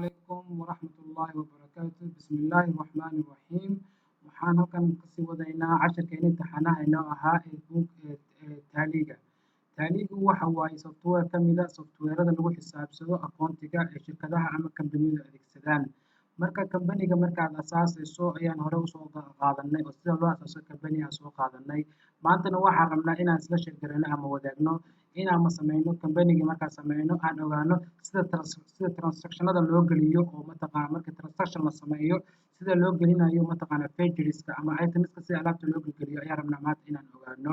Calaykum waraxmatullaahi wabarakaatu. Bismillaahi raxmaani raxiim. Waxaan halkan kasii wadaynaa casharkeena imtixaanaha inoo ahaa ee book ee Tally-ga. Tally-gu waxa waaye software ka mid a softwareada lagu xisaabsado accountiga ee shirkadaha ama kambaniyadu adeegsadaan. Marka kambaniga markaad asaasayso ayaan hore usoo qaadanay oo sida loo asaaso kambani aan soo qaadanay. Maantana waxaan rabnaa inaan isla sheegarano ama wadaagno inaan sameyno kambanigi. Markaan sameyno, aan ogaano sida transactionada loo geliyo oo mataqaana marka transaction la sameeyo sida loo gelinayo, mataqaana voucherska ama itemska sida alaabta loo gelgeliyo ayaan rabnaa maanta inaan ogaano.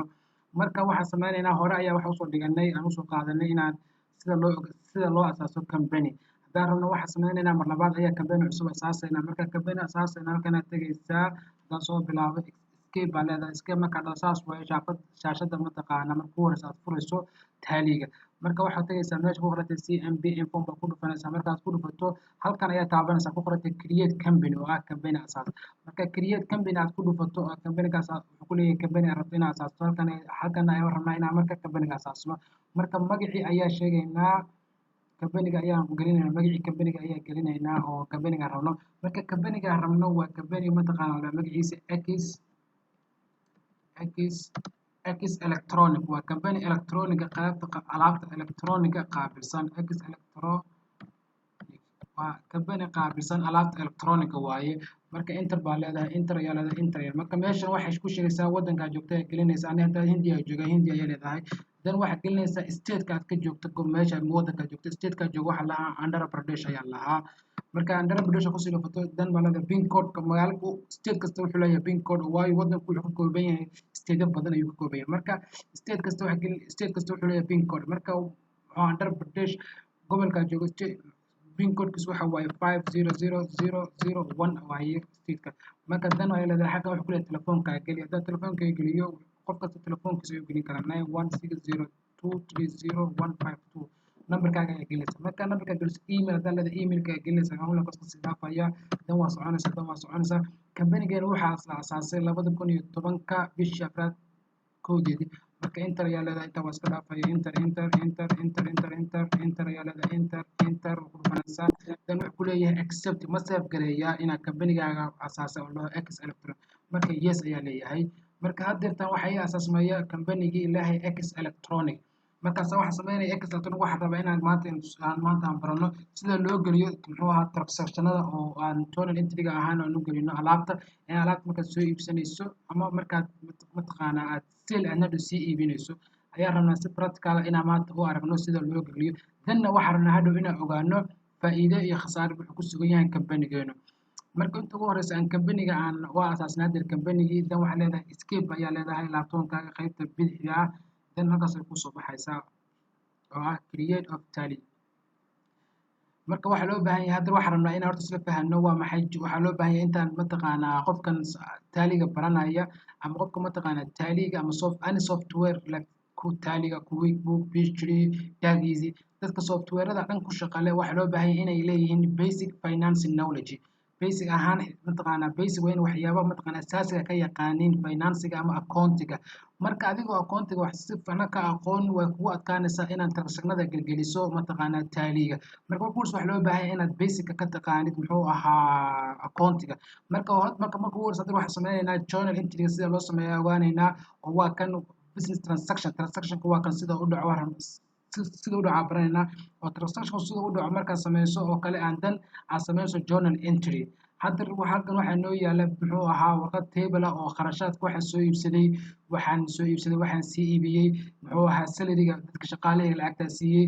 Marka waxaan sameynaynaa, hore ayaa waxa usoo dhiganay, aan usoo qaadanay inaan sida loo asaaso company. Haddaan rabno, waxaan sameynaynaa mar labaad ayaa company cusub asaasaynaa. Marka company asaasayna, halkanaad tegaysaa. Haddaan soo bilaabo, escape baa leedahay. Escape markaa dhao, saas waaye shaafad shaashada, mataqaana marka ku horeysa aad furayso Tally-ga. Marka waxaad tegaysaa meesha ku qorantay CMB info baa ku dhufanaysaa. Markaad ku dhufato, halkan ayaa taabanaysaa ku qorantay create company oo ah company asaas. Marka create company aad ku dhufato oo companygaas wuxuu ku leeyahay company aad rabto inaad asaasto. Halkan ayaan rabnaa inaan marka companyga asaasno. Marka magacii ayaa sheegaynaa, companyga ayaan gelinaynaa, magacii companyga ayaa gelinaynaa oo companyga rabno. Marka companyga rabno waa company, mataqaana, magaciisa X Electronic. Waa company electroniga, qaybta alaabta electroniga qaabilsan. X Electronic waa company qaabilsan alaabta electroniga waaye. Marka enter baa leedahay, enter ayaa leedahay, enter ayaa. Marka meeshan waxay ku sheegaysaa waddankaa joogta ayaa gelinaysaa. Ani hadda Hindiya jooga, Hindiya ayaa leedahay. Then waxaad gelinaysaa stateka aad ka joogto, meesha waddankaa joogto. Stateka joogo waxaa lahaa Andhra Pradesh ayaa lahaa. Marka Andhra Pradesh kusii dhufato, then baa leedahay pin code. Magaalo state kasta wuxuu leeyahay pin code, waayo waddanku wuxuu ka kooban yahay state badan ayuu ka kooban yahay. Marka state kasta waxa gelin, state kasta wuxuu leeyahay pin code. Marka muxuu Andhra Pradesh gobolkaa joogo state pin codekiis waxa waaye 500001 waaye stateka. Marka dan ay leedahay, xagga wuxuu ku leeyahay telefoonkaa geli. Haddaan telefoonka geliyo, qof kasta telefoonkiisa ayuu gelin karaa, 9160230152 numberkaaga ayaa gelinaysa. Marka numberkaa geliso, email haddaan leedahay, emailka ayaa gelinaysa. Hawla kasii dhaafaya. Dan waa soconaysa, dan waa soconaysa. Kambanigeen waxaa la asaasay 2010-ka bishii afraad 1-deedii. Marka enter ayaa leedahay, inta waa iska dhaafaya. Enter, enter, enter, enter, enter, enter, enter ayaa leedahay, enter, enter ku dhufanaysaa. Dan wuxuu ku leeyahay accept, ma save gareeyaa inaad kambanigaaga asaasay oo dhaho X Electron? Marka yes ayaa leeyahay. Marka haddeertan waxaa ii asaasmaya kambanigii ilaahay X Electronic. Markaas waxaan sameynaya X Electronic. Waxaan rabaa inaan maanta aan maanta aan barano sida loo geliyo, muxuu ahaa, transactionada oo aan journal entry-ga ahaan aan u gelino alaabta. In alaabta markaad soo iibsanayso ama markaad, mataqaanaa, aad sale aadna sii iibinayso ayaan rabnaa si practical ah inaan maanta u aragno sida loo geliyo. Danna waxaan rabnaa hadhow inaan ogaano faa'iido iyo khasaare wuxuu ku sugan yahay kambanigeenu. Marka inta ugu horeysa aan kambaniga aan waa asaasnay haddeer kambanigii. Dan waxaa leedahay escape ayaa leedahay laptopkaaga qaybta bidixda ah. Dan halkaas ay kusoo baxaysaa oo ah create of Tally. Marka waxaa loo baahan yahay, hadda waxaan rabnaa inaan horta isla fahanno waa maxay waxaa loo baahan yahay intaan, mataqaanaa, qofkan Tally-ga baranaya ama qofka, mataqaanaa, Tally-ga ama soft any software like ku Tally-ga, QuickBook, Peachtree, DacEasy, dadka softwareada dhan ku shaqa leh, waxaa loo baahan yahay inay leeyihiin basic financing knowledge. Basic ahaan, mataqaanaa, basic waa in waxyaaba, mataqaanaa, asaasiga ka yaqaaniin financiga ama accountiga. Marka adigoo accountiga wax si fiican ka aqoon, way kugu adkaanaysaa inaad transactionada gelgeliso, mataqaanaa, Tally-ga. Marka marka waxaa loo baahan yahay inaad basic ka taqaanid, muxuu ahaa, accountiga. Marka ugu horeysa hadda waxaan sameynaynaa journal entry-ga sida loo sameeyo ogaanaynaa, oo waa kan business transaction. Transactionka waa kan sida u dhaco, sida u dhaco baranaynaa, oo transaction sida u dhaco markaad sameyso oo kale aan dan aad sameyso journal entry. Hadda halkan waxaa noo yaala, muxuu ahaa, warqad table ah oo kharashaadka waxaan soo iibsaday, waxaan soo iibsaday, waxaan sii iibiyey, muxuu ahaa, salariga dadka shaqaalahayga lacagtaa siiyey,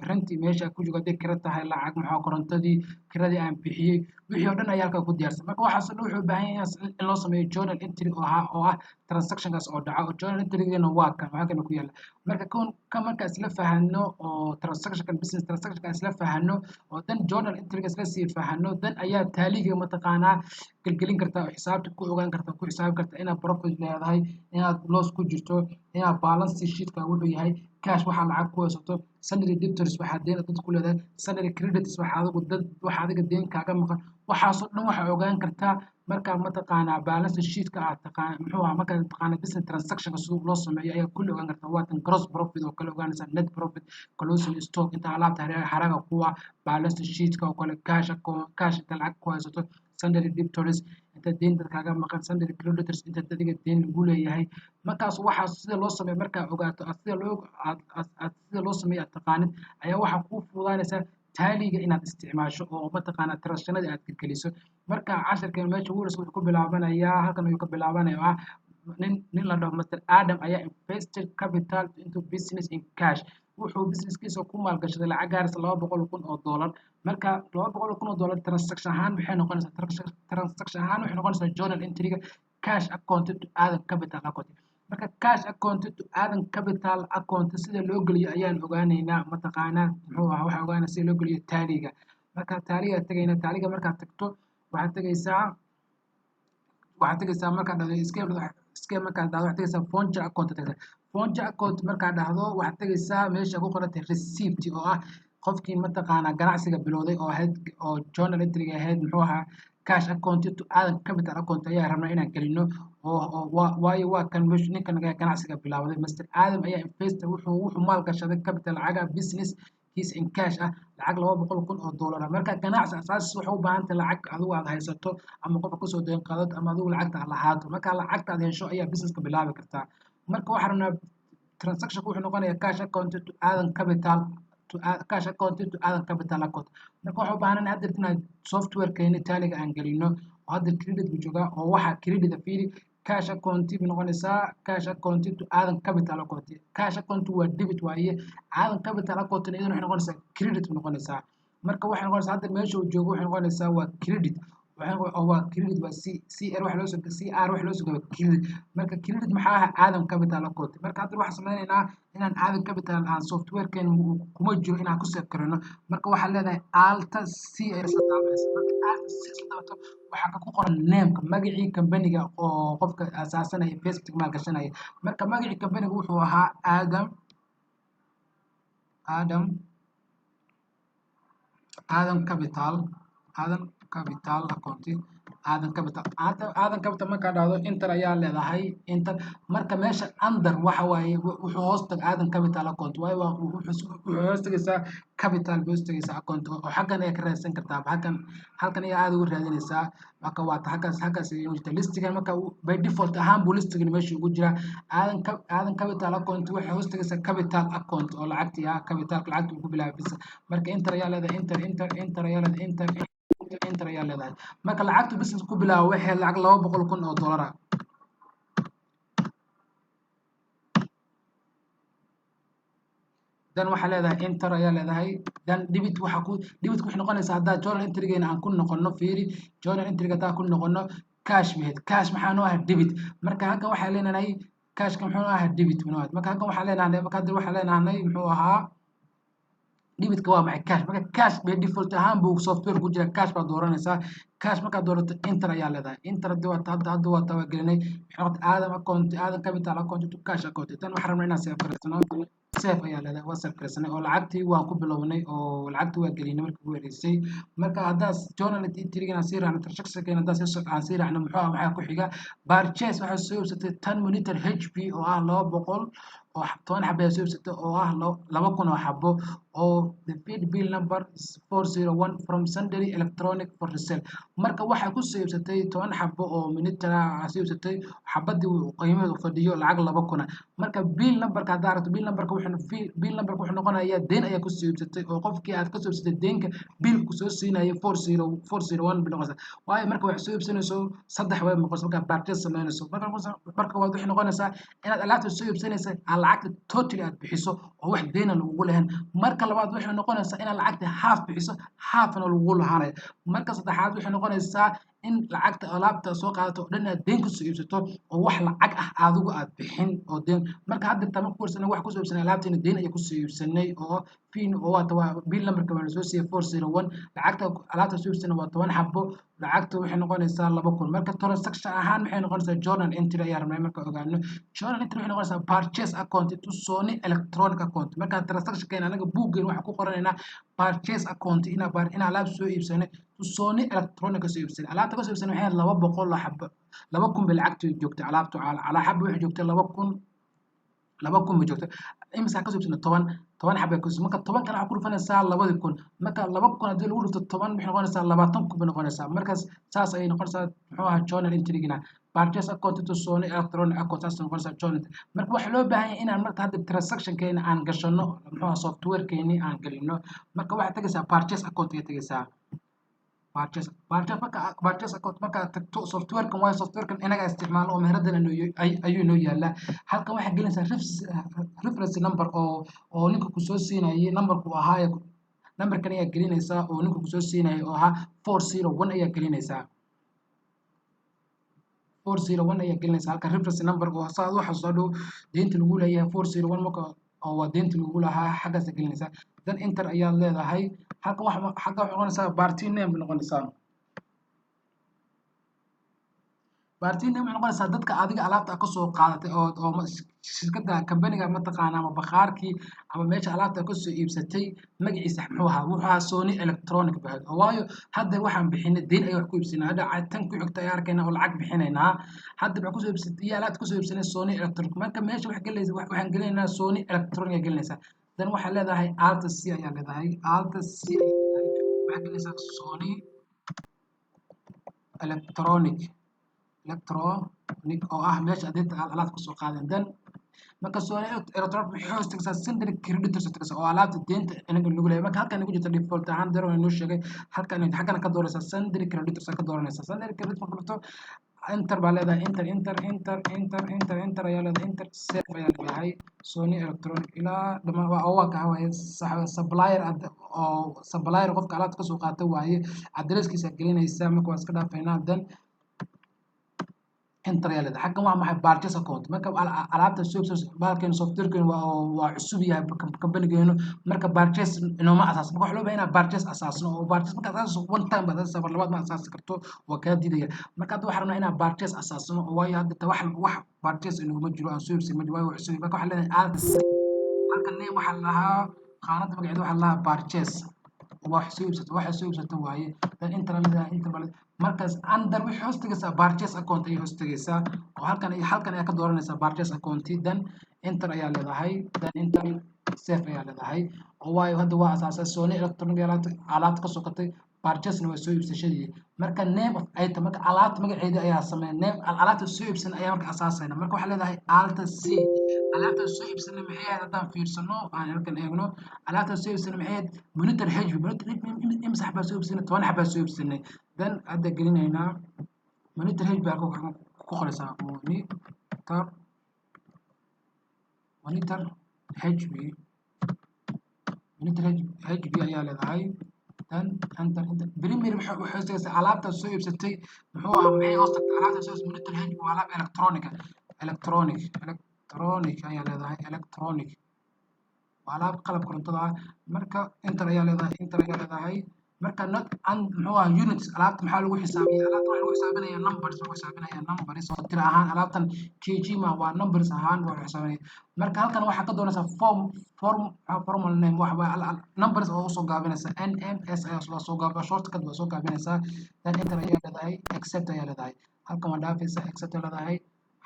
renti meesha ku joogo hadday kira tahay lacag, maxaa, korontadii kiradii aan bixiyey, wixii oo dhan ayaa halkaa ku diyaarsan. Marka waxaas oo dhan wuxuu u baahan yahay in loo sameeyo journal entry oo ahaa oo ah transactionkaas oo dhaca, oo journal entrygana waa kan waxaa kana ku yaala. Marka kan ka marka isla fahanno oo transactionkan business transactionka isla fahanno oo dan journal entryga isla sii fahanno, dan ayaa Tally-ga, mataqaanaa, gelgelin kartaa oo xisaabta ku ogaan kartaa, ku xisaabi kartaa inaad profit leedahay, inaad loss ku jirto, inaad balance sheetka wuxuu yahay. Cash waxaa lacag ku haysato, sundry debtors waxaa deen dad ku leedahay, sundry creditors waxaa adigu dad waxa adiga deen kaaga maqan. Waxaasoo dhan waxaa ogaan kartaa markaa mataqaanaa balance sheetka aad taqaan, muxuu ahaa, markaa taqaana business transactionka sida loo sameeyo ayaa kulli ogaan kartaa. Waatan gross profit oo kale ogaanaysaa, net profit, closing stock, inta alaabta haraga kuwa, balance sheetka oo kale, cash account, cash inta lacag ku haysato, sundry debtors inta deyn dad kaaga maqan, sundry creditors inta adiga deyn lagu leeyahay. Markaas waxaas sida loo sameeyo markaa ogaato, aad sida loo aad aad sida loo sameeyo aad taqaanid, ayaa waxaa kuu fududaanaysa Tallyga inaad isticmaasho oo mataqaanaa transactionada aad gelgeliso. Marka casharkeen meesha ugu horeysa wuxuu ku bilaabanayaa halkan ayuu ka bilaabanaya, oo ah nin la dhaho Mr Adam ayaa invested capital into business in cash. Wuxuu businesskiisa ku maalgashaday lacag gaaraysa $200,000. Marka $200,000 transaction ahaan maxay noqonaysaa? Transaction ahaan waxay noqonaysaa journal entryga cash account to Adam Capital account. Marka cash account to Adam Capital account sida loo geliyo ayaan ogaaneynaa. Mataqaanaa, muxuu ahaa, waxaan ogaanaa sida loo geliyo Tallyga. Marka Tallyga tegayna, Tallyga markaad tagto waxaad tegaysaa markaad dhahdo escape, escape markaad dhahdo, waxaad tegaysaa voucher account tegaysaa. Voucher account markaad dhahdo, waxaad tegaysaa meesha ku qorantay receipt, oo ah qofkii mataqaanaa ganacsiga bilowday, oo ahayd oo journal entryga ahayd, muxuu ahaa, cash account to Adam Capital account ayaa rabnaa inaan gelino, oo waayo waa kan meeshu ninkan ganacsiga bilaawday. Mr Adam ayaa investor, wuxuu maal gashaday capital lacaga business kiisa in cash ah, lacag $200,000 ah. Marka ganacsi asaas waxay u baahan tahay lacag adigu aad haysato ama qofka kusoo deyn qaadato ama adigu lacagta aad lahaato. Marka lacagta aad hesho ayaa businesska bilaabi kartaa. Marka waxaan rabnaa transactionka wuxuu noqonayaa cash account to Adam Capital to cash account to Adam Capital account. Marka waxaan u baahanay hadda inaan software-keena Tallyga aan gelino, oo hadda credit buu joogaa, oo waxa credit fiiri, cash account bay noqonaysaa cash account to Adam Capital account. Cash account waa debit waaye, Adam Capital account iyadana waxay noqonaysaa credit bay noqonaysaa. Marka waxay noqonaysaa hadda meesha uu joogo waxay noqonaysaa waa credit, waa credit, waa C C R, waxa loo soo C R waxa loo soo gabo credit. Marka credit maxaa ah? Adam Capital account. Marka hadda waxaan sameynaynaa inaan Adam Capital aan software-keen kuma jiro inaan ku save karino. Marka waxaad leedahay Alt C ay isla taabanaysa. Marka Alt C isla taabato, waxaa ku qoran nameka, magacii company-ga oo qofka asaasanaya Facebook maalgashanaya. Marka magacii company-ga wuxuu ahaa Adam Capital, Adam Capital account, Adam Capital, Adam Capital. Markaa dhahdo enter ayaa leedahay, enter. Marka meesha under waxa waaye wuxuu hoos tag Adam Capital account waaye, waa wuxuu hoos tagaysaa capital bay hoos tagaysaa account, oo xaggan ayaa ka raadsan kartaa, halkan ayaa aad ugu raadinaysaa. Marka waa halkaas ayay jirta listigan. Marka by default ahaan buu listigan meesha ugu jiraa. Adam Capital account waxay hoos tagaysaa capital account, oo lacagtii ah capitalka, lacagtii uu ku bilaabay business. Marka enter ayaa leedahay, enter, enter, enter ayaa leedahay, enter, enter ayaa leedahay. Marka lacagtu business ku bilaabo waxay lacag $200,000 ah. Dan waxaa leedahay enter ayaa leedahay. Dan debit, waxa ku debit waxay noqonaysaa haddaa journal entrygeena aan ku noqono, fiiri, journal entryga haddaan ku noqono, cash bahed, cash maxaa noo ah? Debit. Marka halkan waxaa leenahay cashka muxuu ahaa? Debit noo ah. Marka halkan waxaa leenahay, marka hadda waxaa leenahay, muxuu ahaa, debitka waa maxay? Cash. Marka cash by default ahaan buu software ku jira, cash baad dooranaysaa. Cash markaad doorato, enter ayaa leedahay, enter. Hadii waa hadda waa tabagelinay, waxay noqotay Adam account, Adam Capital account to cash account. Tan waxaan rabnaa inaan save garaysano, save ayaa leedahay. Waa save garaysanay oo lacagtii waan ku bilownay, oo lacagtii waa gelinay markii ugu horeysay. Marka haddaad journal entrygan aan sii raacno, transactionkan haddaad sii aan sii raacno, muxuu ah, maxaa ku xiga? Purchase, waxaa soo iibsatay 10 monitor HP oo ah 210 xabo ayaa soo iibsatay, oo ah 2,000 oo xabo, oo the feed bill number 401 from Sundry Electronic for resale. Marka waxaa ku soo iibsatay 10 xabo oo monitor ah soo iibsatay, xabadii qiimaheedu fadhiyo lacag 2,000 ah. Marka bill numberka haddaa aragto, bill numberka wuxuu noqonayaa deyn ayaa kusoo iibsatay, oo qofkii aad kasoo iibsatay deynka biilka kusoo siinaya 40401 bay noqonaysaa. Waayo marka wax soo iibsanayso saddex way noqonaysa. Markaa purchase samaynayso, marka waad waxay noqonaysaa inaad alaabta soo iibsanaysa aad lacagta totally aad bixiso oo wax deyna lagugu lahayn. Marka labaad waxay noqonaysaa inaad lacagta half bixiso, halfna lagugu lahaanayo. Marka saddexaad waxay noqonaysaa In lacagta alaabta soo qaadato oo dhan aad deyn kusoo iibsato oo wax lacag ah adigu aad bixin oo deyn. Marka hadda tama ku warsanay, wax kusoo iibsanay alaabteena deyn ayay kusoo iibsanay oo fin oo waa bill numberka waa lasoo siiyey 401. Lacagta alaabta soo iibsanay waa 10 xabo, lacagta waxay noqonaysaa 2000. Marka transaction ahaan maxay noqonaysaa? Journal entry ayaa rabnay. Marka ogaano journal entry waxay noqonaysaa purchase account to Sony Electronic account. Marka transaction anaga buuggeen waxaan ku qoranaynaa purchase account ina alaab soo iibsanay to Sony Electronic soo iibsanay. Alaabta ka soo iibsanay waxay 200 xabo, 2000 bay lacagtu joogtay. Alaabtu calaa xabo waxay joogtay 2000, 2000 bay joogtay. Imisa ka soo iibsanay? 10 xabo ka. Marka 10 kana waxaa ku dhufanaysaa 2000. Marka 2000 haddii lagu dhufto 10, waxay noqonaysaa 20,000 bay noqonaysaa. Markaas saas ayay noqonaysaa. Muxuu ahaa journal entry-gina? Purchase account to Sony Electronic account, saas noqonaysaa journal. Marka waxaa loo baahan yahay inaan marka hadda transaction-keena aan gashano, muxuu ahaa, software-keeni aan gelino. Marka waxaad tagaysaa purchase account ayaad tagaysaa. Purchase marka purchase account markaad tagto, software-kan waayo software-kan inaga isticmaalo oo meheradan ayuu inoo yaalaa. Halkan waxaad gelinaysaa reference number oo ninka kusoo siinayay numberku ahaa. Numberkan ayaa gelinaysaa oo ninka kusoo siinayay oo ahaa 401 ayaa gelinaysaa. 401 ayaa gelinaysaa halka reference number oo saa u xasuusto dhow deynta lagu leeyahay. 401 marka oo waa deynta lagu lahaa, xaggaas gelinaysaa. Then enter ayaad leedahay. Halkan wax xagga waxay noqonaysaa party name bay noqonaysaa. Party name waxay noqonaysaa dadka adiga alaabta kasoo qaadatay oo shirkadda, company-ga mataqaana, ama bakhaarkii ama meesha alaabta kasoo iibsatay magaciisa muxuu ahaa? Wuxuu ahaa Sony Electronic bahad. Waayo hadda waxaan bixinay deyn ayaan wax ku iibsanay. Hadda tan ku xigta ayaan arkaynaa oo lacag bixinaynaa. Hadda waxaan kusoo iibsatay iyo alaabta kasoo iibsanay Sony Electronic. Marka meesha wax gelinaysa, waxaan gelinaynaa Sony Electronic ayaa gelinaysaa. Then waxaa leedahay Alt C ayaa leedahay, Alt C ayaa leedahay. Waxaa gelinaysaa Sony Electronic oo ah meesha adeegta alaabta kasoo qaadeen. Then marka Sony Electronic waxay hoos tagaysaa sundry creditors tagaysaa oo alaabta deynta inaga lagu leeyahay. Marka halkan ku jirta default ahaan daro inoo sheegay halkan xaggana ka dooranaysaa, sundry creditors ka dooranaysaa. Sundry credit marka dhufto, enter baa leedahay, enter, enter, enter, enter, enter, enter ayaa leedahay, enter, save ayaa leedahay. Sony Electronic ilaa dhamaan waa ka waaye supplier oo supplier qofka alaabta kasoo qaata waaye, addresskiisa gelinaysa. Marka waa iska dhaafaynaa. Then enter ayaa leedahay. Xaggan waa maxay? Purchase account. Marka alaabta soo bahalkeenu, softwarekeenu waa cusub yahay companygeenu. Marka purchase inooma asaas. Marka waxaa loo baahan inaa purchase asaasno oo purchase marka asaasno one time baad asaasaysaa, mar labaad ma asaasi karto, waa kaa diidaya. Marka hadda waxaan rabnaa inaan purchase asaasno, waayo hadda wax purchase inaguma jiro aan soo iibsan ma jiro, waayo waa cusub. Marka waxaa leedahay Alt C. Halkan name waxaa la lahaa, qaanada magaceeda waxaa la lahaa purchase, wax soo iibsato, waxa soo iibsato waaye. Then enter leedahay, enter baa. Markaas under waxay hoos tagaysaa purchase account ayay hoos tagaysaa oo halkan iyo halkan ayaa ka dooranaysaa purchase account. Then enter ayaa leedahay, then enter, save ayaa leedahay. Oo waayo hadda waa asaasay Sony Electronic alaabta kasoo qatay, purchasena waa soo iibsashadii. Marka name of item, marka alaabta magaceeda ayaa sameyn, name alaabta soo iibsan ayaa marka asaasayna. Marka waxaa leedahay Alt C. Alaabta soo iibsanay maxay ahayd? Haddaan fiirsano, aan halkan eegno, alaabta soo iibsanay maxay ahayd? Monitor HP, monitor HP. Imisa xabaa soo iibsanay? 10 xabaa soo iibsanay. Then hadda gelinaynaa monitor HP baa ku qoraysaa, monitor HP, monitor HP ayaa leedahay. Then enter, enter. Primary waxay hoos tagaysaa alaabta soo iibsatay muxuu ahaa? Maxay hoos tagtay alaabta soo iibsatay? Monitor HP waa alaab electronic, electronic ayaa leedahay. Electronic waa alaab qalab korontada ah. Marka enter ayaa leedahay, enter ayaa leedahay. Marka not an muxuu ahaa units. Alaabta maxaa lagu xisaabiya? Alaabta waxaa lagu xisaabinaya numbers, lagu xisaabinaya numbers oo tiro ahaan. Alaabtan kg ma waa numbers ahaan waa lagu xisaabinaya. Marka halkan waxaa ka doonaysaa form formal name, wax waa numbers oo usoo gaabinaysa, NMS ayaa waa soo gaab, shortcut waa soo gaabinaysaa. Then enter ayaa leedahay, accept ayaa leedahay. Halkan waa dhaafaysa, accept ayaa leedahay.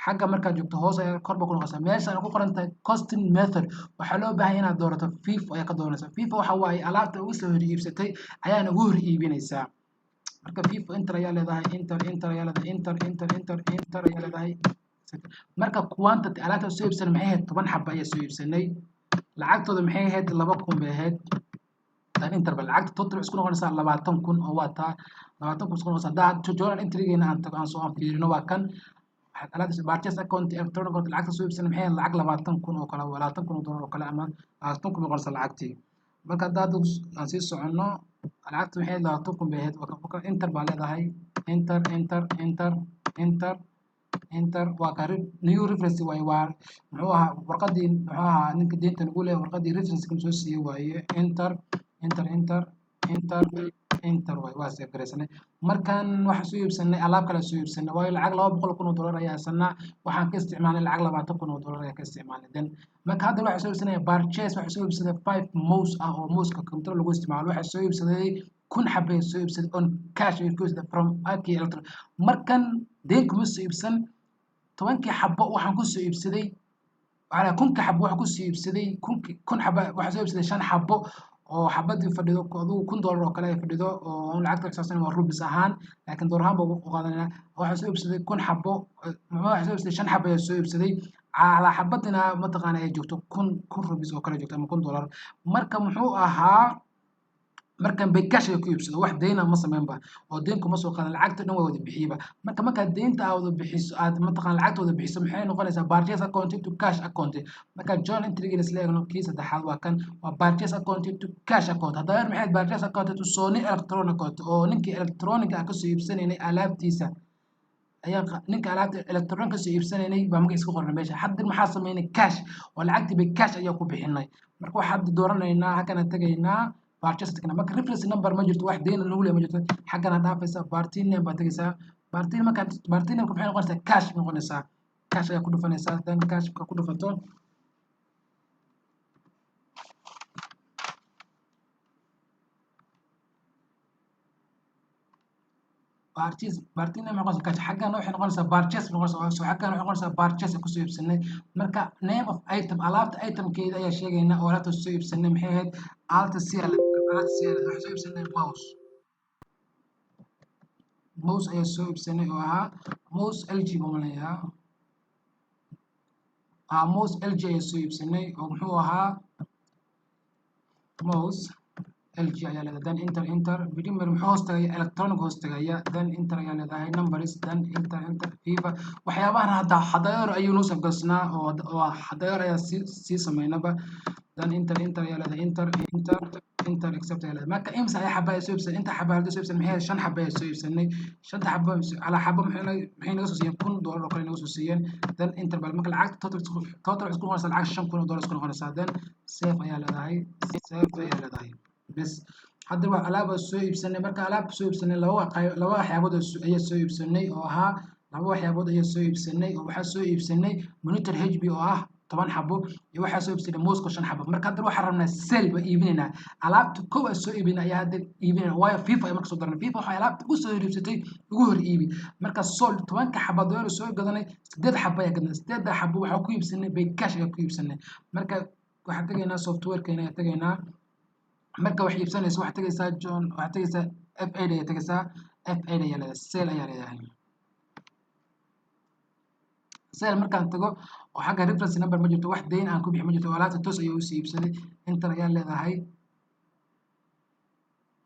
Xagga markaad joogto hoos ayaa korba ku noqonaysaa. Meesha ay ku qoran tahay costing method, waxaa loo baahan inaad doorato FIFO ayaa ka dooranaysaa. FIFO waxa waaye alaabta ugu soo hor iibsatay ayaana ugu hor iibinaysaa. Marka FIFO, enter ayaa leedahay, enter, enter ayaa leedahay, enter, enter, enter, enter ayaa leedahay. Marka quantity alaabta soo iibsanay maxay ahayd? 10 xaba ayaa soo iibsanay. Lacagtooda maxay ahayd? 2000 bay ahayd. Tan enter ba lacagta total isku noqonaysaa 20,000 oo waa taa 20,000 isku noqonaysaa. Haddaa journal entrygeena aan tago, aan soo aan fiirino, waa kan alaabta purchase account electronic account. Lacagta soo iibsanay maxay ahayd? Lacag 20,000 oo kale, $20,000 oo kale ama 20,000 noqonaysa lacagtii. Marka hadda aan sii soconno, lacagta waxay 20,000 bay ahayd. Enter baa leedahay, enter, enter, enter, enter, enter. Waa ka new reference waaye. Waa muxuu ahaa warqadii, muxuu ahaa ninka deynta nagu leeyahay warqadii reference kan soo siiyey waaye. Enter, enter, enter, enter, enter waaye. Waa save garaysanay. Markan waxaan soo iibsanay alaab kale soo iibsanay, waayo lacag $200,000 ayaa haysanaa. Waxaan ka isticmaalnay lacag $20,000 ayaa ka isticmaalnay. Then marka hadda waxaan soo iibsanaya purchase, waxaan soo iibsaday five mouse ah oo mouseka computer lagu isticmaalo. Waxaan soo iibsaday 1000 xabay soo iibsaday on cash ay ku iibsaday from AK Electron. Markan deyn kuma soo iibsan. 10-kii xabo waxaan ku soo iibsaday calaa 1000-ka xabo waxaan ku soo iibsaday kunki 1000 xaba. Waxaan soo iibsaday shan xabo oo xabadii fadhido adigu $1000 oo kale ay fadhido, oo lacagta xisaabsan waa rubis ahaan, laakiin dollar ahaan baa ugu qaadanayna. Waxaan soo iibsaday 1000 xabo, waxaan soo iibsaday shan xabo ayaa soo iibsaday, calaa xabadina mataqaana ay joogto 1000 rubis oo kale joogto ama $1000. Marka muxuu ahaa, markan bay cash ay ku iibsado, wax deyna ma sameynba oo deyn kuma soo qaadan. Lacagta dhan waa wada bixiyba. Marka markaad deynta aad wada bixiso, aad mataqaan lacagta wada bixiso, maxay noqonaysaa? Purchase account to cash account. Marka journal entry isla eegno, kii saddexaad waa kan, waa purchase account to cash account. Haddaba maxay? Purchase account to Sony Electron account, oo ninkii electronic ah kasoo iibsanaynay alaabtiisa ayaan ninka alaabta electron kasoo iibsanaynay baa magaciisa ku qornay meesha. Hadda maxaa sameynay? Cash oo lacagtii bay cash ayaa ku bixinay. Marka waxaa hadda dooranaynaa, halkana tegaynaa, purchase tagna. Marka reference number ma jirto, wax deyn lagu leeyahay ma jirto. Xaggana dhaafaysa, party name baa tegaysaa. Party marka party name maxay noqonaysaa? Cash noqonaysaa. Cash ayaa ku dhufanaysaa. Then cash markaa ku dhufato, purchase party name noqonaysaa cash. Xaggana waxay noqonaysaa purchase noqonaysaa. So xaggana waxay noqonaysaa purchase kusoo iibsanay. Marka name of item, alaabta itemkeeda ayaa sheegaynaa oo alaabta soo iibsanay maxay ahayd? Alta c, alta c. Waxaan soo iibsanay mouse, mouse ayaa soo iibsanay oo ahaa mouse LG baan malinayaa. Mouse LG ayaa soo iibsanay oo muxuu ahaa mouse LG ayaa leedahay. Then enter, enter. Primer muxuu hoos tagaya? Electronic hoos tagaya. Then enter ayaa leedahay, numbers, then enter, enter. Fifa waxyaabahan hadda hadayor ayuu noo safgasnaa oo hadayor ayaa sii sameynaba. Then enter, enter ayaa leedahay, enter, enter, enter, accept ayaa leedahay. Marka imsa ayaa xaba ay soo iibsanay? Inta xaba hadda soo iibsanay maxay? Shan xaba ayaa soo iibsanay. Shanta xaba calaa xaba maxay naga soo siiyeen? $1000 oo kale naga soo siiyeen. Then enter bal. Marka lacagta total isku noqonaysaa lacag $5,000 isku noqonaysaa. Then save ayaa leedahay, save ayaa leedahay, bes. Hadda waa alaab soo iibsanay. Marka alaab soo iibsanay, laba waxyaabood ayaa soo iibsanay oo ahaa laba waxyaabood ayaa soo iibsanay, oo waxaa soo iibsanay monitor HP oo ah 10 xabo iyo waxaa soo iibsanay mouseko shan xabo. Marka hadda waxaan rabnaa sell ba iibinaynaa. Alaabta kow aan soo iibinay ayaa hadda iibinayna, waayo FIFA ay marka soo darnay. FIFA waxay alaabta ugu soo iibsatay ugu hor iibi. Marka sold 10-ka xabo doollar soo gadanay, sideed xabo ayaa gadnay. Sideedda xabo waxaa ku iibsanay bay cash ayaa ku iibsanay. Marka waxaan tegaynaa softwarekeena ayaa tegaynaa. Marka wax iibsanayso waxaad tegaysaa john, waxaad tegaysaa F8 ayaa tegaysaa, F8 ayaa leedahay, sell ayaa leedahay. Sell markaan tago oo xagga reference number ma jirto, wax deyn aan ku bixi ma jirto, alaabta toos ayaa usii iibsaday. Enter ayaa leedahay.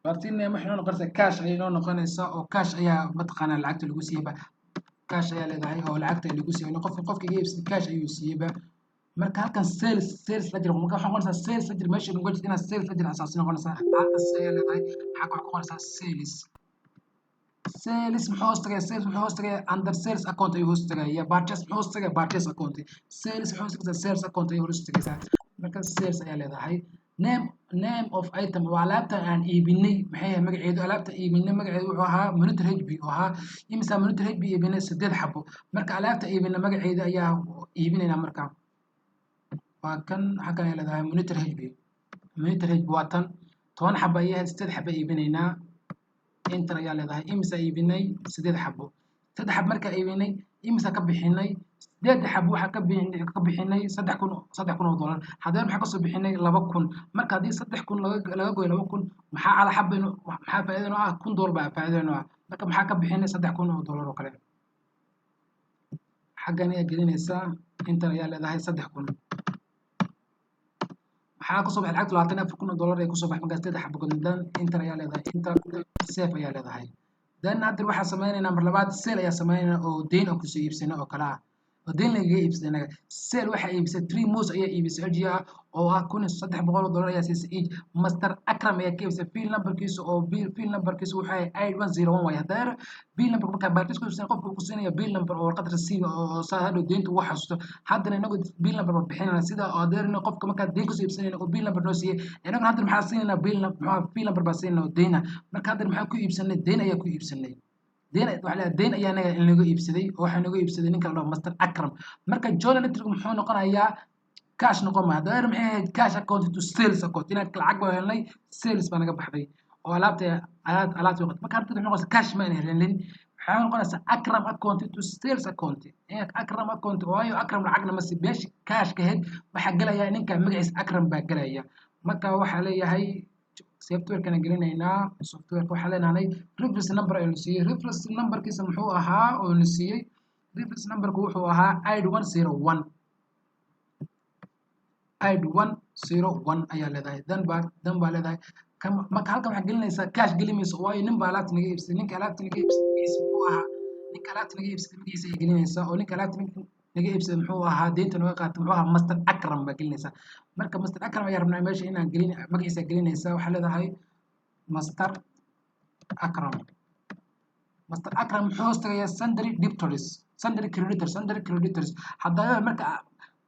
Party name waxay noo noqonaysaa cash ayay noo noqonaysaa, oo cash ayaa mataqaanaa lacagta lagu siiyeyba. Cash ayaa leedahay oo lacagta lagu siiyey. Qofka iga iibsaday cash ayuu siiyeyba. Marka halkan sales ledger, marka waxay noqonaysaa sales ledger meesha uga jirta inaad sales ledger asaasi noqonaysaa. Halkaas ayaa leedahay, xagga waxay ku qoraysaa sales. Sales muxuu hoos tagaya? Sales muxuu hoos tagaya? Under sales account ayuu hoos tagaya. Purchase muxuu hoos tagaya? Purchase account. Sales muxuu hoos tagaysaa? Sales account ayuu hoos tagaysaa. Marka sales ayaa leedahay. Name of item waa alaabta aan iibinay. Maxay ahayd magaceedu? Alaabta iibinay magaceedu wuxuu ahaa monitor HP oo ahaa. Imisa monitor HP iibinay? Sideed xabo. Marka alaabta iibinay magaceedu ayaa iibinaynaa. Marka waa kan, xaggan ay leedahay monitor HP. Monitor HP waa tan, 10 xabo ayay ahayd, sideed xabo iibinaynaa. Enter ayaa leedahay. Imisa iibinay? Sideed xabo. Saddex xabo markaa iibinay, imisa ka bixinay? Sideed xabo waxaa ka bixinay 3000, $3,000. Haddana maxaa kasoo bixinay? 2000. Marka haddii 3000 laga goyo 2000, maxaa cala xaba maxaa faa'iido noo ah? $1000 baa faa'iido noo ah. Marka maxaa ka bixinay? $3,000 oo kale. Xaggan ayaa gelinaysaa, enter ayaa leedahay. 3000 maxaa kasoo baxay? Lacagta $24,000 ay kusoo baxay markaa sideed xabo gadnay. Enter ayaa leedahay, enter, save ayaa leedahay. Then hadda waxaa sameynaynaa mar labaad sell ayaa sameynaynaa oo deyn oo kusoo iibsanay oo kale ah. Oo deyn lagaga iibsaday inaga. Sale waxaa iibisay three mouse ayaa iibisay, LG ah, oo ah $1,300 ayaa siisay each. Master Akram ayaa ka iibisay. Bill numberkiisa oo bill numberkiisa wuxuu yahay 8101 waaye. Haddana bill number markaa purchase ku iibsanay, qofka ku siinaya bill number oo warqad receipt oo saa hadhow deynta ugu xasuusto. Haddana inagu bill number ba bixinayna, sida oo haddana qofka markaa deyn kusoo iibsanayna oo bill number noo siiyey. Inaguna haddana maxaa siinaynaa? Bill, muxuu, bill number baa siinayna oo deyna. Marka haddana maxaa ku iibsanay? Deyn ayaa ku iibsanay. Deyn waxa la deyn ayaa naga inaga iibsaday, oo waxaa naga iibsaday ninka la dhaho Master Akram. Marka journal entry muxuu noqonayaa? Cash noqon maayo. Haddana maxay ahayd? Cash account to sales account. Inaad lacag baa helnay, sales baa naga baxday oo alaabta waqti. Marka hadda wuxuu noqonaysaa cash ma ayna helin. Waxay noqonaysaa Akram account to sales account. Akram account, waayo Akram lacagna ma si. Meesha cash ka ahayd waxaa gelaya ninka magaciisa Akram baa gelaya. Marka waxaa leeyahay softwarekana gelinaynaa. Softwareka waxaa leenahay reference number aynu siiyey. Reference numberkiisa muxuu ahaa oo na siiyey? Reference numberku wuxuu ahaa 8101. 8101 ayaa leedahay. Dan baa leedahay. Marka halkan waxaa gelinaysaa cash gelimaysa, waayo nin baa alaabta naga iibsaday. Ninka alaabta naga iibsaday magaciisa muxuu ahaa? Ninka alaabta naga iibsaday magaciisa ayaa gelinaysaa. Oo ninka alaabta naga iibsaday muxuu ahaa? Deynta naga qaatay muxuu ahaa? Master Akram baa gelinaysaa. Marka Master Akram ayaa rabnaa meesha inaan gelin, magaciisa gelinaysaa. Waxaa leedahay Master Akram. Master Akram muxuu hoos tagayaa? Sundry debtors, sundry creditors, sundry creditors. Haddaba marka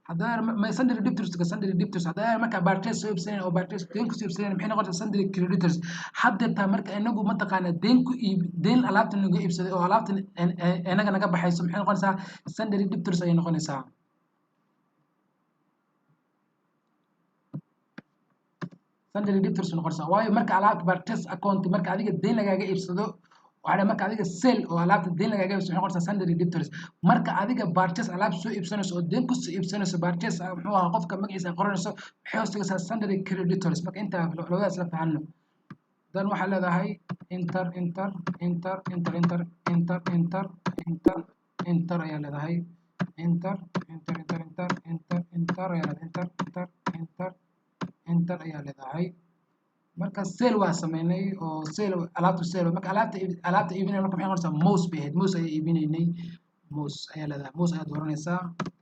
haddaba sundry debtors, sundry debtors. Haddaba marka purchase soo iibsanayn oo purchase deyn ku soo iibsanayn, maxay noqonaysaa? Sundry creditors. Haddeertaa marka inagu mataqaana deyn ku iib, deyn alaabta naga iibsaday oo alaabta inaga naga baxayso, maxay noqonaysaa? Sundry debtors ayay noqonaysaa. Sundry debtors noqonaysaa, waayo marka alaabta purchase account, marka adiga deyn lagaaga iibsado, waxaa marka adiga sale oo alaabta deyn lagaaga iibsado, waxay noqonaysaa sundry debtors. Marka adiga purchase alaab soo iibsanayso oo deyn kusoo iibsanayso, purchase muxuu ahaa, qofka magaciisa ay qoranayso, waxay hoos tagaysaa sundry creditors. Marka intaa labadaas la fahanno. Dan waxaa leedahay enter, enter, enter, enter, enter, enter, enter, enter, enter ayaa leedahay. Enter, enter, enter, enter, enter, enter ayaa leedahay. Enter, enter, enter, enter ayaa leedahay. Marka sale waa sameynay oo sale alaabta sale. Marka alaabta iibinay, marka maxay noqonaysaa? Mouse bay ahayd, mouse ayaa iibinaynay. Mouse ayaa leedahay, mouse ayaa dooranaysaa,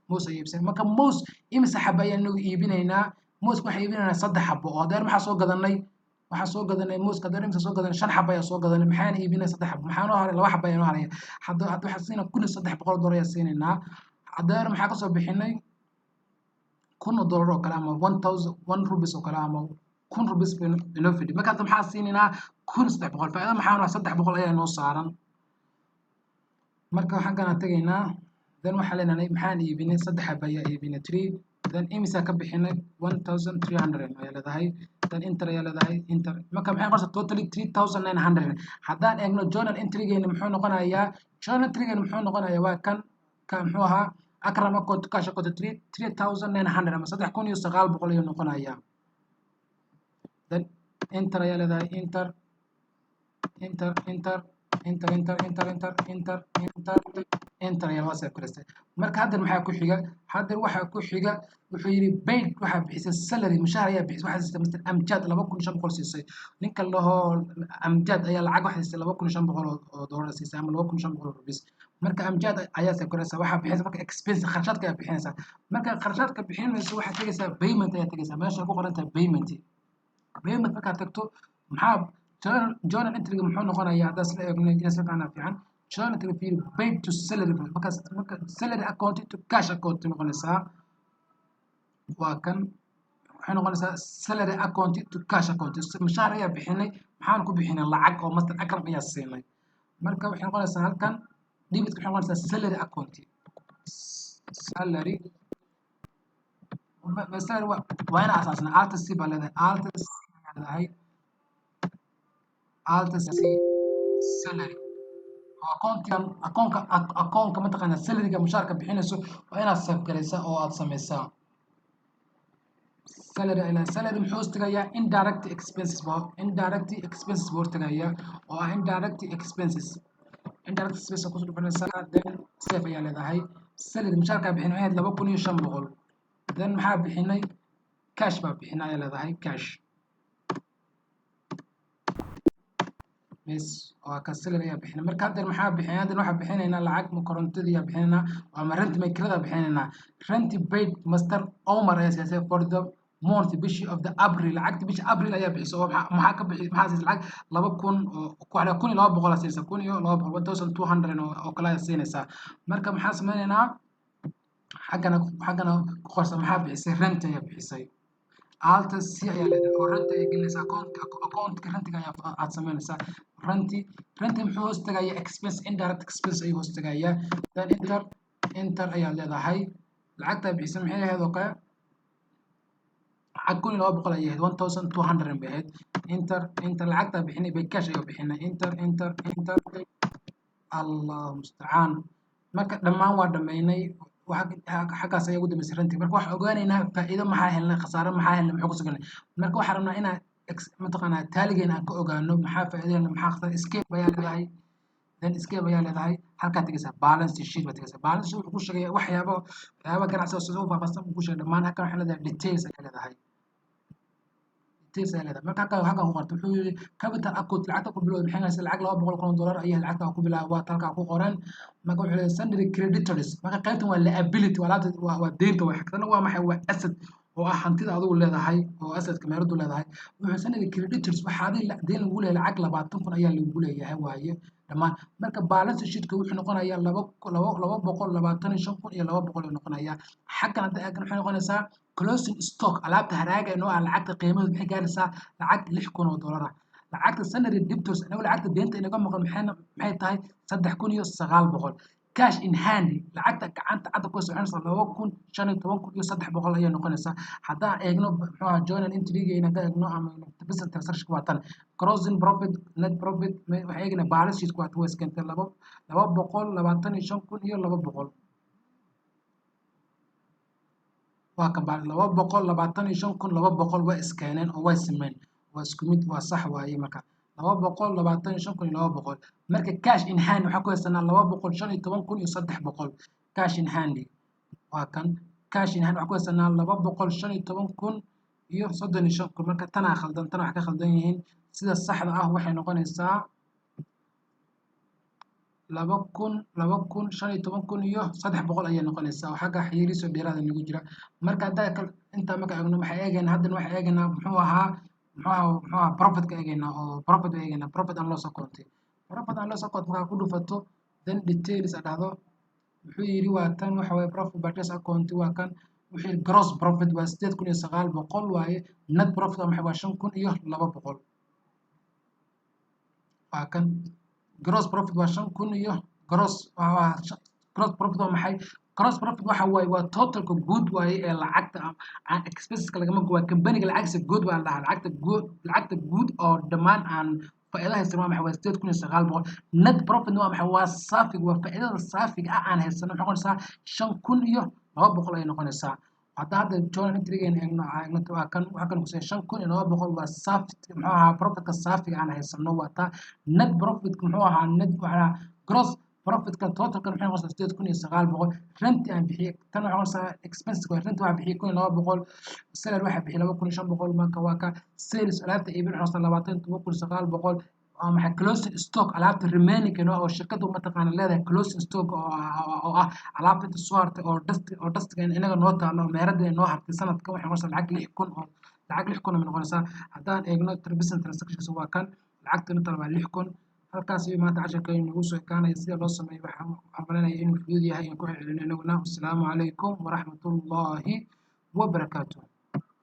mouse ayaa iibsanay. Marka mouse imise xaba ayaa nagu iibinaynaa? Mouse waxaan iibinaynaa saddex xabo. Oo hadeer maxaa soo gadanay? Waxaa soo gadanay mouseka hadeer imisa soo gadanay? Shan xabo ayaa soo gadanay. Maxaan iibinay? Saddex xabo. Maxaa noo haray? Laba xabo ayaa noo haraya. Hadda waxaan siinaa $1,300 ayaa siinaynaa. Hadeer maxaa kasoo bixinay? $1,000 oo kale ama 1,001 rupees oo kale ama 1,000 rupees inoo fidhi. Marka hadda maxaa siinaynaa? 1,300. Faa'iido maxaa noo? 300 ayaa inoo saaran. Marka waxaan kana tegaynaa. Then waxaa leenahay maxaan iibinay? Saddex xabo ayaa iibinay, three. Then imisaa ka bixinay? 1,300 ayaa leedahay. Then enter ayaa leedahay, enter. Marka maxay noqonaysaa? Totally 3,900. Haddaan eegno journal entrygeena muxuu noqonayaa? Journal entrygeena muxuu noqonayaa? Waa kan ka muxuu ahaa? Akram account, cash account, 3,900 ama 3,900 ayuu noqonayaa. Then enter ayaa leedahay, enter, enter, enter, enter, enter, enter, enter, enter, enter, enter ayaa loo save garaystay. Marka haddan maxaa ku xiga? Haddan waxaa ku xiga, wuxuu yidhi paid, waxaa bixisay salary, mushaar ayaa bixisay. Waxaa siisay Mr Amjad 2,500 siisay. Ninka lahoo Amjad ayaa lacag waxaa siisay 2,500 oo dollar siisay ama 2,500 oo rupees. Marka Amjad ayaa save garaysa. Waxaa bixinaysa marka expense, kharashaadka ayaa bixinaysaa. Marka kharashaadka bixinayso, waxaad tegaysaa payment ayaa tegaysaa, meesha ku qoran tahay payment. Payment markaad tagto, maxaa journal entryga muxuu noqonayaa? Haddaad isla eegno, inay isla fahanaa fiican. Journal entry fiiri, paid to salary. Markaas marka salary account to cash account noqonaysaa. Waa kan, waxay noqonaysaa salary account to cash account. Mushaar ayaa bixinay. Maxaan ku bixinay? Lacag oo Master Akram ayaa siinay. Marka waxay noqonaysaa halkan debit, waxay noqonaysaa salary account. Salary waa ina asaasna. Alt C baa leedahay, Alt C ayaa leedahay, Alt C, salary. Akoonkan akoonka mataqaanaa salaryga, mushaarka bixinayso, waa inaad save garaysaa oo aad samaysaa salary. Ilaa salary muxuu hortagayaa? Indirect expenses baa, indirect expenses buu hortagayaa, oo ah indirect expenses. Indirect expenses kusoo dhufanaysaa, then save ayaa leedahay. Salary, mushaarkaa bixin waxay ahayd 2,500. Then maxaa bixinay? Cash baa bixinay ayaa leedahay, cash. Bes, waa ka salary ayaa bixinay. Marka haddeer maxaa bixinay? Haddeer waxaa bixinaynaa lacag ma korontadii ayaa bixinaynaa ama rent may kirada bixinaynaa. Rent paid Master Omar ayaa siisay for the month, bishii of the April. Lacagta bisha April ayaa bixisay oo maxaa ka bixi? Maxaa siisay lacag 2000 oo 1200 ayaa siisay, 1200, 1200 oo kale ayaa siinaysaa. Marka maxaa sameynaynaa? Xaggana ku qorsa maxaa bixisay. Rent ayaa bixisay, Alt C ayaa leedahay oo rent ayaa gelinaysaa. Accountka rentiga ayaa aad sameynaysaa. Renti muxuu hoos tagayaa? Expense, indirect expense ayuu hoos tagayaa. Then enter, enter ayaad leedahay. Lacagtaa bixisay maxay ahayd oo kale? Lacag 1200 ayay ahayd, 1200 bay ahayd. Enter, enter. Lacagtaa bixinay by cash ayuu bixinay. Enter, enter, enter. Allah mustacaan. Marka dhammaan waa dhameynay. Xaggaas ayaa ugu dambeysay renti. Marka waxaan ogaanaynaa faa'iido maxaa helnay, khasaare maxaa helnay, muxuu ku suganay. Marka waxaan rabnaa inaan mataqaanaa Tallygeena aan ka ogaano maxaa faa'iido helnay, maxaa khasaare. Escape ayaa leedahay, then escape ayaa leedahay. Halkaa tegaysaa, balance sheet baa tegaysaa. Balance sheet wuxuu ku sheegaya waxyaaba ganacsiga soo faahfaahsan buu ku sheegay dhammaan. Halkan waxay leedahay details ayaa leedahay, details ayaa leedahay. Marka halkan ku qorto, wuxuu yidhi capital account lacagta ku bilowda maxay haysaa? Lacag $200,000 ayaa lacagta ku bilaaba, waa halkaa ku qoran. Marka wuxuu leeyahay sundry creditors. Marka qaybtan waa liability, waa laabta, waa deynta. Waa xigtana waa maxay? Waa asset oo ah hantida adigu leedahay oo assetka meeradu leedahay. Wuxuu sundry creditors, waxaa adiga deyn lagu leeyahay, lacag 20,000 ayaa lagu leeyahay waaye dhammaan. Marka balance sheetka wuxuu noqonayaa laba laba 225,200 ayuu noqonayaa. Xaggan hadda eegna, waxay noqonaysaa closing stock, alaabta haraaga inoo ah. Lacagta qiimaheedu maxay gaaraysaa? Lacag $6,000 ah. Lacagta sundry debtors, inagu lacagta deynta inaga maqan, maxay tahay? 3900. Cash in hand, lacagta gacanta cadda ku soconaysa, 2,015,300 ayay noqonaysaa. Haddaan eegno muxuu ahaa journal entry-geena, haddaan eegno ama business transaction, waa tan grossing profit, net profit. Waxaan eegnaa balance sheet, waa tan way iskeentay 225,200. Waa kan 225,200 way iskeeneen oo way simeen, waa isku mid, waa sax waaye. Marka 225,200. Marka cash in hand waxaan ku haysanaa 215,300. Cash in hand waa kan. Cash in hand waxaan ku haysanaa 215,035. Marka tanaa khaldan, tana wax ka khaldan yihiin. Sida saxda ah waxay noqonaysaa laba kun 2,015,300 ayay noqonaysaa oo xagga xiriirisoo dheeraada nagu jira. Marka haddaa intaa marka eegno, waxay eegaynaa haddana, waxay eegaynaa muxuu ahaa profitka eegaynaa oo profit eegaynaa, profit and loss account. Profit and loss account markaa ku dhufato, then details a dhahdo, wuxuu yidhi waa tan waxa waye profit purchase account, waa kan. Wuxuu yidhi gross profit waa 8900 waaye. Net profit waa maxay? Waa 5200. Waa kan gross profit waa shan kun iyo gross waa gross profit. Waa maxay gross profit? Waxa waaye waa totalka guud waaye ee lacagta aan expenseska lagama waa companyga lacagtiisa guud baa la dhahaa. Lacagta guud, lacagta guud oo dhammaan aan faa'iido haysan waa maxay? Waa 8900. Net profit waa maxay? Waa saafiga, waa faa'iidada saafiga ah aan haysano. Maxay noqonaysaa? 5200 ayay noqonaysaa. Hadda journal entry-geena eegno, waa kan, waxaa kan kusiiya 5200. Waa saafi, muxuu ahaa, profitka saafiga aan haysano waa taa. Net profit muxuu ahaa? Net waxaa gross profitka totalka maxay noqonaysaa? 8900. Rent aan bixiyey, tan waxay noqonaysaa expense. Rent waxaa bixiyey 1200, salary waxaa bixiyey 2500. Marka waa ka sales, alaabta iibin, waxay noqonaysaa 27,900. Waa maxay closing stock? Alaabta remaining oo shirkadu mataqaana leedahay, closing stock oo ah alaabta inta soo hartay oo dastiga inaga noo taalo, meerada noo hartay sanadkan, waxay noqonaysaa lacag 6000 oo lacag 6000 ay noqonaysaa. Haddaan eegno business transactions, waa kan lacagta inta waa 6000. Halkaas ayuu maanta casharkeenu nagu soo ekaanaya. Sida loo sameeyo waxaan malinaya inuu fudud yahay in ku celcelino inaguna. Wasalaamu calaykum waraxmatullaahi wabarakaatuh.